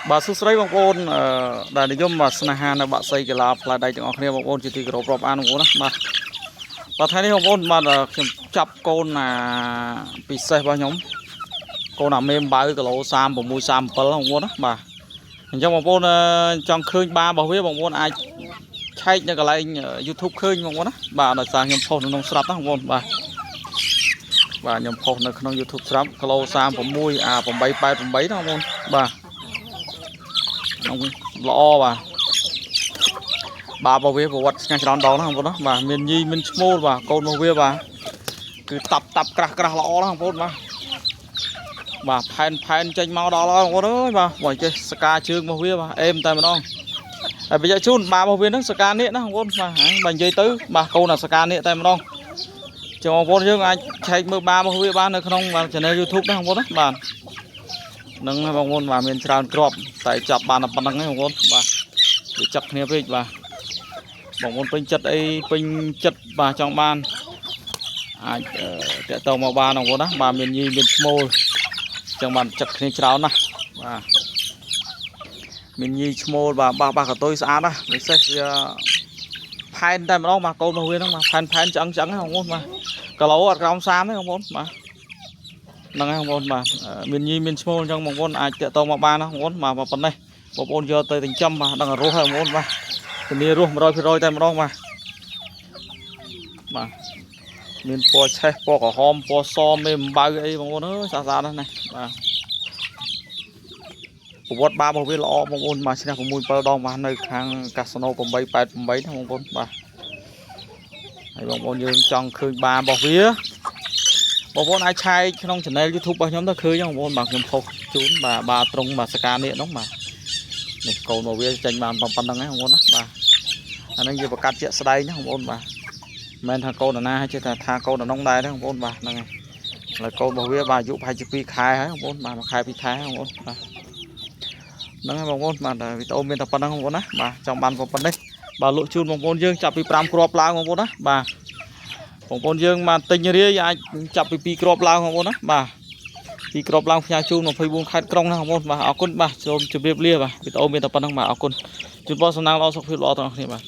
បាទសួស្តីបងប្អូនអឺដែលនិយមបាទស្នេហានៅបាក់សីកីឡាផ្លែដៃទាំងអស់គ្នាបងប្អូនជាទីគោរពរាប់អានបងប្អូនណាបាទបាទថ្ងៃនេះបងប្អូនបាទខ្ញុំចាប់កូនអាពិសេសរបស់ខ្ញុំកូនអាមេអំបៅគីឡូ36 37បងប្អូនណាបាទអញ្ចឹងបងប្អូនចង់ឃើញបារបស់វាបងប្អូនអាចឆែកនៅកន្លែង YouTube ឃើញបងប្អូនណាបាទដោយសារខ្ញុំផុសនៅក្នុងស្រាប់ណាបងប្អូនបាទបាទខ្ញុំផុសនៅក្នុង YouTube ស្រាប់គីឡូ36អា888ណាបងប្អូនបាទ ក្នុងល្អបាទបាទរបស់វាប្រវត្តិឆ្ងាញ់ច្រើនដងណាបងប្អូនណាបាទមានញីមានឈ្មោលបាទកូនរបស់វាបាទគឺតាប់តាប់ក្រាស់ក្រាស់ល្អណាស់បងប្អូនបាទបាទផែនផែនចេញមកដល់ហើយបងប្អូនអើយបាទបើចេះសកាជើងរបស់វាបាទអេមតែម្ដងហើយបញ្ជាក់ជូនបាទរបស់វាហ្នឹងសកានេះណាបងប្អូនបាទហើយបើនិយាយទៅបាទកូនអាសកានេះតែម្ដងចឹងបងប្អូនយើងអាចឆែកមើលបារបស់វាបាននៅក្នុងបាទ Channel YouTube ណាបងប្អូនណាបាទ ហ្នឹងហើយបងប្អូនបាទមានច្រើនគ្រាប់តែចាប់បានតែប៉ុណ្្នឹងឯងបងប្អូនបាទវាចាប់គ្នាពេកបាទបងប្អូនពេញចិត្តអីពេញចិត្តបាទចង់បានអាចតាក់ទងមកបានបងប្អូនណាបាទមានញីមានឈ្មោលចឹងបានចិត្តគ្នាច្រើនណាស់បាទមានញីឈ្មោលបាទបាសបាសកតុយស្អាតណាស់ពិសេសវាផែនតែម្ដងបាទកូនរបស់វាហ្នឹងបាទផែនផែនឆ្អឹងឆ្អឹងហ្នឹងបងប្អូនបាទគីឡូអត់ក្រោម30ទេបងប្អូនបាទ ហ្នឹងហើយបងប្អូនបាទមានញីមានឈ្មោលអញ្ចឹងបងប្អូនអាចតាក់ទងមកបានណាបងប្អូនបាទប៉ុណ្ណេះបងប្អូនយកទៅចិញ្ចឹមបាទដឹងរស់ហើយបងប្អូនបាទធានារស់100%តែម្ដងបាទបាទមានពណ៌ឆេះពណ៌ក្រហមពណ៌សមេអំបៅអីបងប្អូនអើយស្អាតស្អាតណាស់ណាបាទប្រវត្តិបារបស់វាល្អបងប្អូនបាទឈ្នះ6 7ដងបាទនៅខាងកាស៊ីណូ888ណាបងប្អូនបាទហើយបងប្អូនយើងចង់ឃើញបារបស់វា បងប្អូនអាចឆែកក្នុង channel YouTube របស់ខ្ញុំទៅឃើញហ្នឹងបងប្អូនបាទខ្ញុំផុសជូនបាទបាទត្រង់បាទសកានេះហ្នឹងបាទនេះកូនរបស់វាចេញបានប៉ុណ្្នឹងហ្នឹងបងប្អូនណាបាទអាហ្នឹងជាប្រកាសជាក់ស្ដែងណាបងប្អូនបាទមិនមែនថាកូននរណាចេះតែថាកូននរនោះដែរទេបងប្អូនបាទហ្នឹងហើយឥឡូវកូនរបស់វាបាទអាយុប្រហែលជា2ខែហើយបងប្អូនបាទ1ខែ2ខែបងប្អូនបាទហ្នឹងហើយបងប្អូនបាទវីដេអូមានតែប៉ុណ្្នឹងបងប្អូនណាបាទចង់បានប៉ុណ្ណេះបាទលក់ជូនបងប្អូនយើងចាប់ពី5គ្រាប់ឡើងបងប្អូនណាបាទ បងប្អូនយើងបានទិញរាយអាចចាប់ពី2គ្រាប់ឡើងបងប្អូនណាបាទពីរគ្រាប់ឡើងផ្ញើជូន24ខេត្តក្រុងណាបងប្អូនបាទអរគុណបាទសូមជម្រាបលាបាទវីដេអូមានតែប៉ុណ្្នឹងបាទអរគុណជូនពរសំណាងល្អសុខភាពល្អទាំងអស់គ្នាបាទ។